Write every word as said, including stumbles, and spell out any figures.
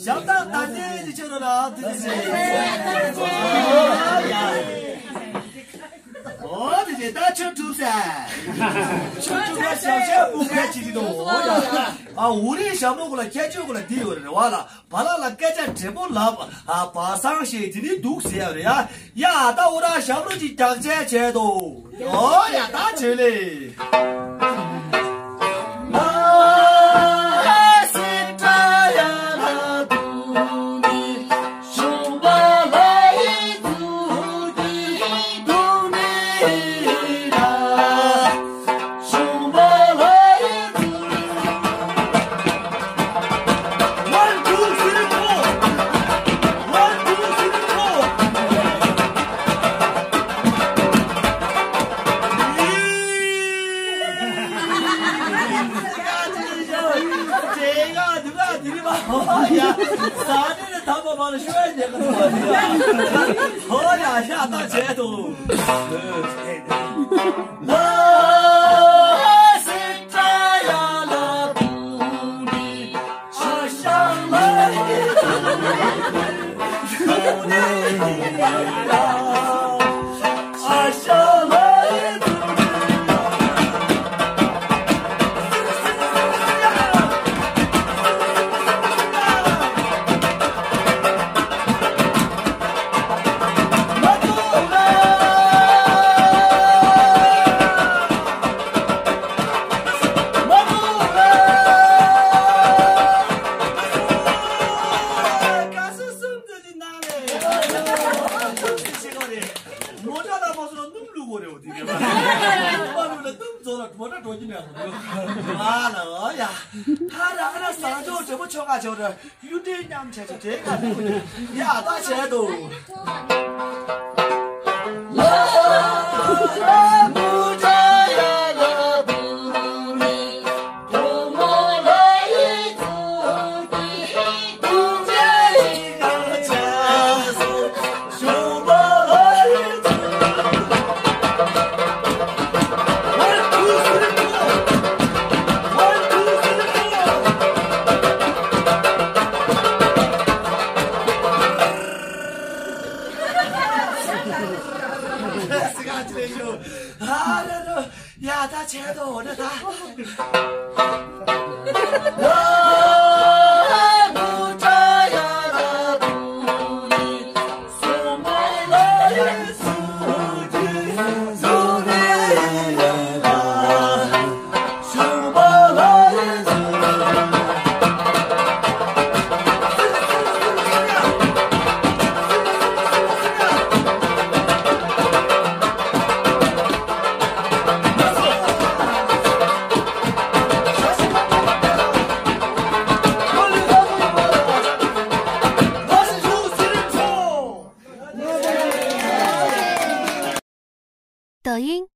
ཞབས་བརྟན་དང་ལྡན་གྱི་ཆེད་དུ་ལ་དེ་ཆེ། ཨོ་དེ་ཆེ་ད་ཆོས་གྲུབ་ཟེར། ཆོས་གྲུབ་ལ་ཞབས་ཞབས་སྤུ་གས་བྱེད་ཀྱི་འདུག་ཨོ་ཡ། ཨ་འུ་རའི་ཞབས་ལོགས་ལ་སྐད་ཆོས་གོ་ལ་འདི་ཡོད་རེད་བ་ལ། བ་ལ་ལ་སྐད་ཆ་འདྲེ་མོ་ལབ། ཨ་བ་སང་ཞེས་དེ་ནི་འདུག་ཟེར་ཡ་རེད་ཡ། ཡ་ད་འུ་ར་ཞབས་རོ་ཅིག་རྒྱག་ཆས་བྱས་དོ། ཨོ་ཡ་ད་བྱོས་ལེ། མོ་ཊ་དང་མ་སོང་ན་སྣུམ་བླུག་དགོས་རེད་འོ་དེ་གས་མ་བླུག་ན་སྣུམ་རྫོགས་ལ་མོ་ཊ་འགྲོ་གི་མེད་པ་རེད། ཨ་ལ་ཨོ་ཡ། ཧ་ར་ཨ་ན་བཟང་ཕྱོགས་འདྲེ་མོ་ཆོ་ག་ཆོ་ར་གཡུ་འབྲས་མཉམ་བྱས་ཆོ་དེ་ག་ཡ་ད་བྱས་འདུག་ཡ་ད་བྱས་དོ་འོ་ན་ད།抖音。